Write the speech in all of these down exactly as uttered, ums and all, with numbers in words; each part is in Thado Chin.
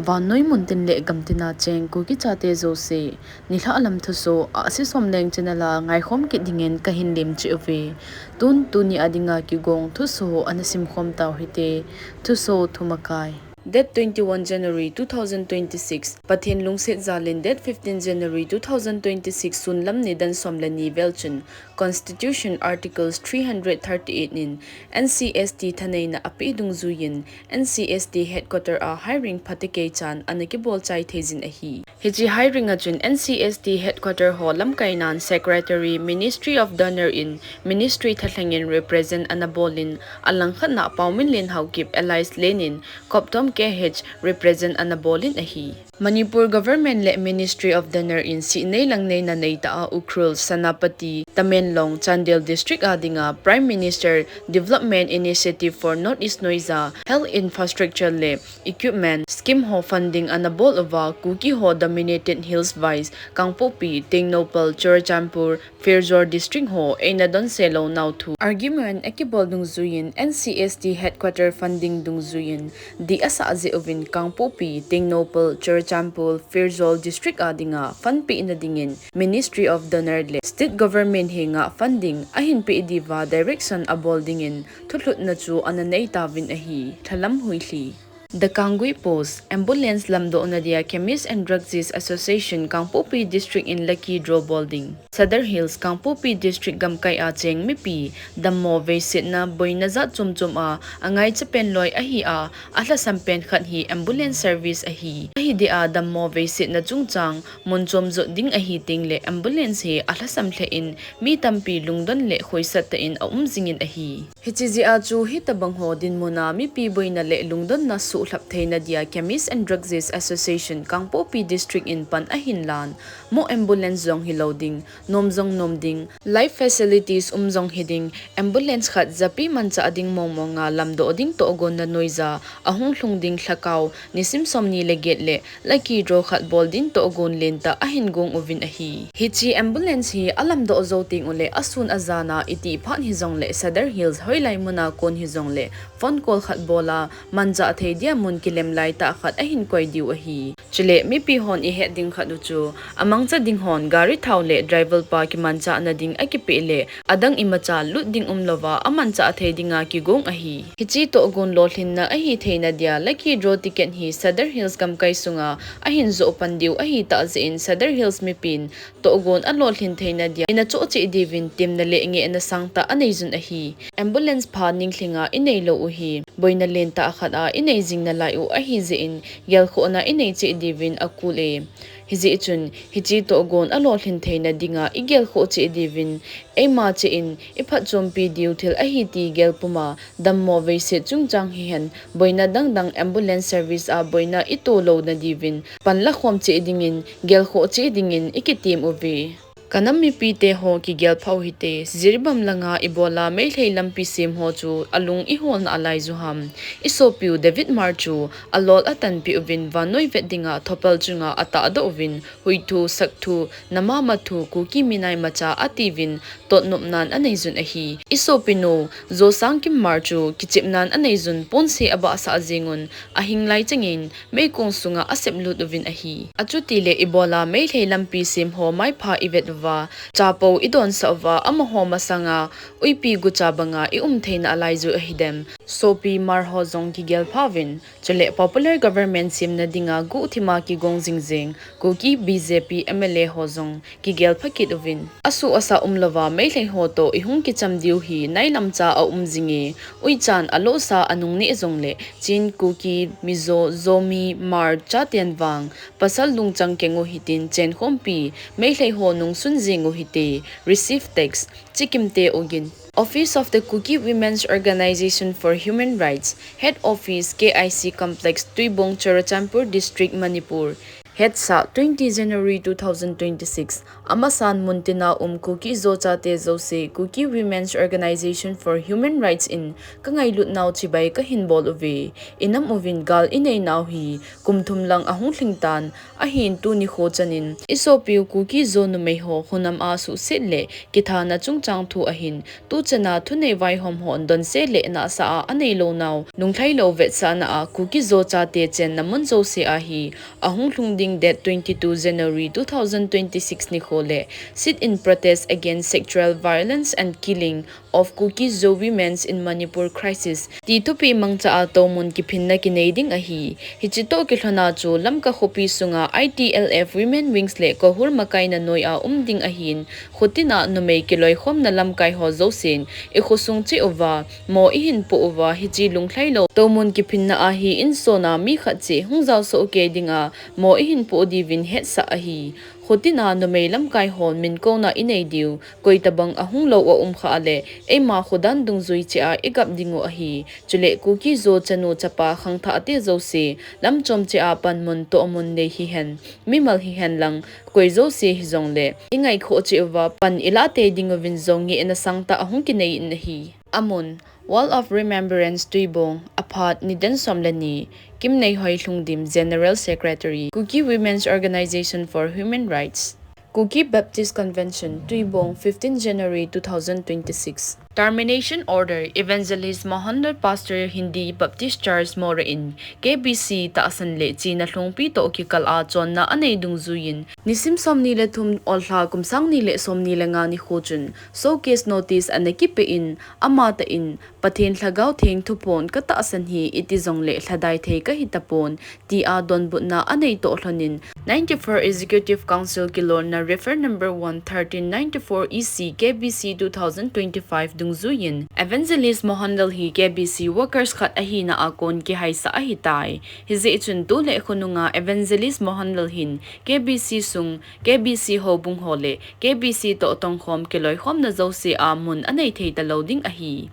Vannoi muntin le gamtina cheng Kuki chate jouse, nilhah lam thusoh, Ahsi Somleng channel a ngaikhom kit dingin kahin lemcheh uve. Tun tuni a dinga kigong thusoh ana simkhom tau hite. Thusoh thumakai. Date twenty-one January two thousand twenty-six, Pathen lungset jalin date fifteen January two thousand twenty-six, sunlam nidan som le ni vel chun, Constitution Articles three hundred thirty-eight in N C S T thaneina apeh dungjuiyin, N C S T headquarter a hiring phatecha ana kibol chai theijin ahi. Hiche hiring a chun N C S T headquarter ho lamkainan secretary, Ministry of Donor in Ministry thalhengin represent ana bolin, alangkhatna Paominlen Haokip alias Len in Koptom K H represent ana bolin ahi. Manipur Government le Ministry of Donor in sihnei langneina neitah a Ukhrul, Senapati, Tamenglong, Chandel District a dinga Prime Minister Development Initiative for North East Noida Health Infrastructure le Equipment Scheme ho funding ana bol uva, Kuki ho dominated hills wise, Kangpokpi, Tengnoupal, Churachandpur, Pherzawl District ho eina donse lou nau thu argument akibol dungjuiyin, N C S T headquarter funding dungjuiyin dih asah jeh uvin Kangpokpi, Tengnoupal, Churachandpur, Pherzawl District a dinga fund pehna dingin Ministry of Donor le State Government henga funding ahin peh diuva direction abol dingin thulhutna chu ana nei tauvin ahi. Lhalam huilhi. The Kangui Post, Ambulance lamdohna dia Chemist and Druggist Association Kangpokpi District in lucky draw bol ding. Sadar Hills, Kangpokpi District gamkai a cheng mipi dammo veisetna boina jat chom chom a angaicha pen loi ahi a, alhasam pen khat hi ambulance service ahi. Ahi dia dammo veisetna chungchang mun chom jot ding ahi tengle ambulance hi alhasam lheh in mi tampi lungdon le khoisat tah in aum jingin ahi. Hiche jeh a chu hitobang ho dinmun a mipi boina le lungdonna suhlhap theina dia Chemist and Druggist Association Kangpokpi District in pan ahin lan, mo ambulance jong hilou ding, nom jong nom ding, life facilities um jong hiding, ambulance khat japi manchah ding mong mong a lamdoh ding tohgon na noija ahung lhung ding lhakao nisim somni le get le lucky draw khat bol din tohgon lentah ahin gong uvin ahi. Hiche ambulance hi alamdoh jou teng uleh asun ajan a itih phat hijongle Sadar Hills hoilai mun a kon hijongle phone call khat bol a manchah thei dia mun kilem laitah khat ahin koi diu ahi. Chule mipi hon ihet ding khat u chu, amangcha ding hon gari thao le driver pa kimanchah na ding akipeh le adang imacha lut ding umlouva amanchah thei dinga kigong ahi. Hiche tohgon lolhinna ahi theina dia lucky draw ticket hi Sadar Hills gamkai sunga ahin joh pan diu ahi tah jeh in Sadar Hills mipin tohgon alolhin theina dia ina choh cheh diuvin temna le ngehna sangtah anei jun ahi. Ambulance pha ninglhinga inei lou u hi boina lentah khat a inei jing nalai u ahi jeh in gelkhohna inei cheh diuvin akul e. Hijeh chun hiche tohgon alolhin theina dinga igelkhoh cheh diuvin eima cheh in iphatchompi diu thil ahi ti gel puma dammo veiset chungchang hihen boina dang dang ambulance service a boina ito louna diuvin panla khom cheh dingin gelkhoh cheh dingin ikitem uve. Kanam mipite ho kigelpha u hite, Jiribam langa ibola Meitei lampi sem ho chu alung iholna alai ju ham. Isopiu David Hmar chu alol atanpeh uvin vannoi vet dinga thopal chunga atahdoh uvin huithu, sakthu, namama thu, Kuki minai macha atiuvin totnopnan anei jun ahi. Isopinu Josangkim Hmar chu kichepnan anei jun ponse abahsah jengun ahinglai chengin meikong sunga aseplut uvin ahi. Achutile ibola Meitei lampi sem ho maipha ivet uva, chapo idonsah uva, amaho masanga uipi gucha banga ium theina alai ju ahidem. Sopi Hmar ho jong kigelpha uvin, chule popular government semna dinga guhthima kigong jingjeng Kuki B J P M L A ho jong kigelpha kit uvin, asuh asa umlouva Meitei ho toh ihung kicham diu hi nailamcha aum jinge, uichan alosa anungneh jongle Chin, Kuki, Mizo, Zomi, Hmar chaten vang pasal lungchang keng u hitin chenkhompi Meitei ho nungsun jeng u hite. Receive text. Chikimte ogin. Office of the Kuki Women's Organization for Human Rights, Head Office, K I C Complex, Tuibong, Churachandpur District, Manipur. Hetsah, twenty January two thousand twenty-six, amasan muntina um Kuki Zo chate jouse, Kuki Women's Organization for Human Rights in ka ngailutnau chibai kahin bol uve. Inam uvin gal ineinau hi kum thum lang ahung lhing tan, ahin tuni kho chanin isopiu Kuki Zo numei ho hunam a suhset le kithana chungchang thu ahin, tuchana thunei vaihom hon donse le nahsa a aneilou nau, lunglhailou vetsahna a Kuki Zo chate chenna mun jouse a hi ahung lhung ding date twenty-two January two thousand twenty-six nikho le sit-in protest against sexual violence and killing of Kuki Zo women's in Manipur crisis ti thupi mangcha a toumun kiphinna kinei ding ahi. Hiche toh kilhona chu Lamka khopi sunga I T L F Women Wings le Kohur makaina noi a um ding ahin, khutina numei kiloikhomna lamkai ho jousen ikhosung cheh uva mo ihin poh uva, hiche lunglhailou toumun kiphinna a hi insona mi khat cheh hung jaosoh kei dinga mo ihin poh diuvin hetsah ahi. Khutina numei lamkai hon minkouna inei diu, koitabang ahung lou a um khah le, eima khudan dungjui cheh a igap dingu ahi. Chule Kuki Zo chanu chapa khangthah te jouse, lamchom cheh a panmun tohmun nei hihen, mimal hihen lang, koi jouse hijongle, ingaikhoh cheh uva pan ilah tei dinguvin jong ngehna sangtah ahung kinei in ahi. Amun, Wall of Remembrance Tuibong, aphat nidan som le ni, Kimneihoi Lhungdim, General Secretary, Kuki Women's Organization for Human Rights. Kuki Baptist Convention, Tuibong, fifteen January two thousand twenty-six. Termination Order, Evangelist Mohanlal Pastor Hindi Baptist Church Moreh in K B C tahsan le china lhungpi toh kikal a chonna anei dungjuiyin, nisim somni le thum Ollha kum sang ni le somni le nga nikho chun showcase notice ana kipeh in, amatah in, Pathen Lhagao Theng thuphon katahsan hi iti jongle lhadai thei kahi tapon, tia donbutna anei toh lhonin, ninety-four Executive Council kilolna Refer number one, thirteen ninety-four E C K B C two thousand twenty-five dungjuiyin, Evangelist Mohanlal hi K B C workers khat ahina a kon kihaisah ahitai. Hijeh chun tu le khonunga Evangelist Mohanlal hin K B C sung, K B C houbung ho le K B C toh tongkhom kiloikhomna jouse a mun anei thei talou ding ahi.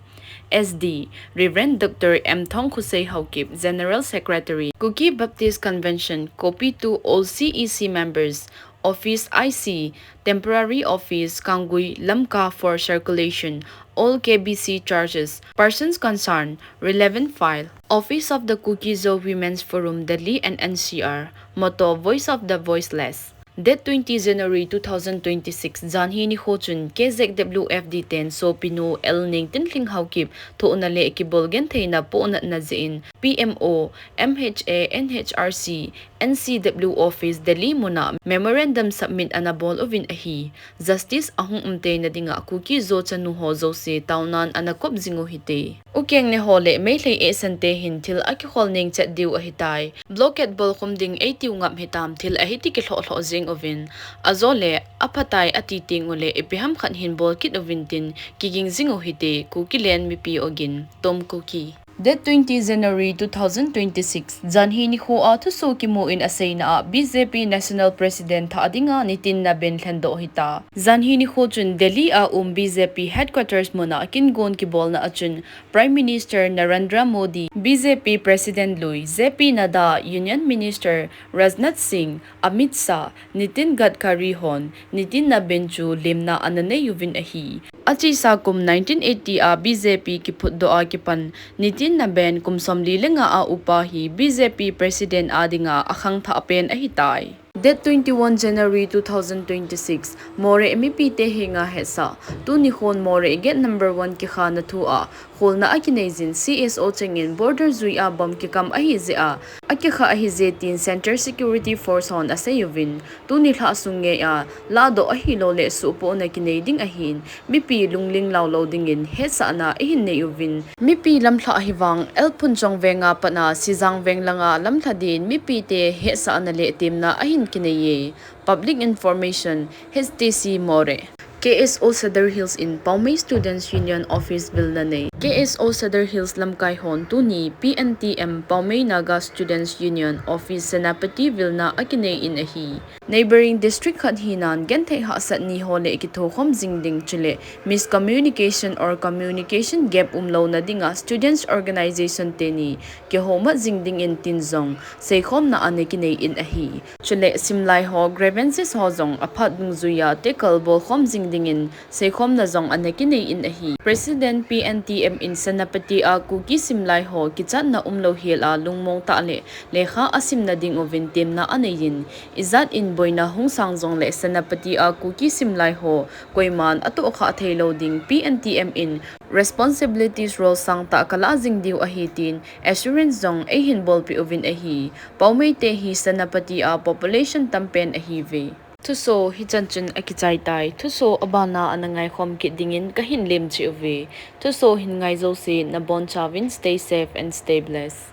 S D, Reverend Doctor M Thongkhosei Haokip, General Secretary, Kuki Baptist Convention, copy to all C E C members, Office I C, Temporary Office, Kangui, Lamka for circulation, all K B C churches, persons concerned, relevant file, Office of the Kuki Zo Women's Forum, Delhi and N C R, motto, Voice of the Voiceless. Date twenty January two thousand twenty-six, janhi nikho chun K Z W F D ten sopinu L Nengtinlhing Haokip thohna le kibol gentheina pohnatna jeh in P M O, M H A, N H R C, N C W Office Delhi muna memorandum submit ana bol uvin ahi. Justice ahung umteina dinga Kuki Zo chanu ho jouse taonan ana kop jing u hite. Ukeng ne ho le Meitei ehsan te hin thil akikhol neng chet diu ahitai. Blockade bolkhum ding eitiu ngap hitam, thil ahiti kilhoh lhoh jing uvin. Ajole aphatai ati teng ule ipi ham khat hin bol kit uvin tin kiging jing u hite, Kuki len mipi ogin, Tom Kuki. Date twenty January two thousand twenty-six, janhi nikho a thusoh kimu in aseina a B J P National President thah dinga Nitin Naben lhendoh hita. Janhi nikho chun Delhi a um B J P headquarters muna kingon kibolna a chun Prime Minister Narendra Modi, B J P President lui J P Nadda, Union Minister Rajnath Singh, Amit Shah, Nitin Gadkari hon Nitin Naben chu lemna ana nei uvin ahi. Achesa kum nineteen eighty a B J P kiphutdoh a kipan Nitin Naben kum somli le nga a upa hi B J P President a dinga akhangthah pen ahitai. Date twenty-one January two thousand twenty-six, Moreh mipi te henga hetsah, tuni khon Moreh gate number one kikhana thu a, kholna akinei jin C S O chengin border jui a bomb kikam ahi jeh a, akikha ahi jeh tin Central Security Force hon asei uvin, tuni lhah sung ngei a, lahdoh ahilou le suhpohna kinei ding ahin, mipi lungling laulou dingin hetsahna ihin nei uvin, mipi lamlhah hivang, L Phunchong venga pat a Sijang veng langa lamlha din mipi te hetsahna le temna ahin kinei e. Public Information, H T C Moreh. K S O Sadar Hills in Paomei Students Union Office vilna nei. K S O Sadar Hills lamkai hon tuni P N T M Paomei Naga Students Union Office Senapati vilna akinei in ahi. Neighboring district khat hinan genthei hahsat ni ho le kithokhom jing ding chule miscommunication or communication gap umlouna dinga students organization teni kihomat jing dingin tin jong seikhomna ana kinei in ahi. Chule simlai ho grievances ho jong aphat dungjuiya tackle bolkhom jing dingin seikhomna jong ana kinei in ahi. President P N T M in Senapati a Kuki simlai ho kichatna umlou hel a lungmong tah le lekha asimna ding uvin temna anei in, ijat in boina hung sang jongle Senapati a Kuki simlai ho koiman atohkhah theilou ding P N T M in responsibilities role sangtah kalah jing diu ahi tin assurance jong eihin bolpeh uvin ahi. Paomei te hi Senapati a population tampen ahiuve. Thuso hichan chun akichai tai. Thuso abana ana ngaikhom kit dingin kahin lemcheh uve. Thuso hin ngai jouse nabonchauvin stay safe and stay blessed.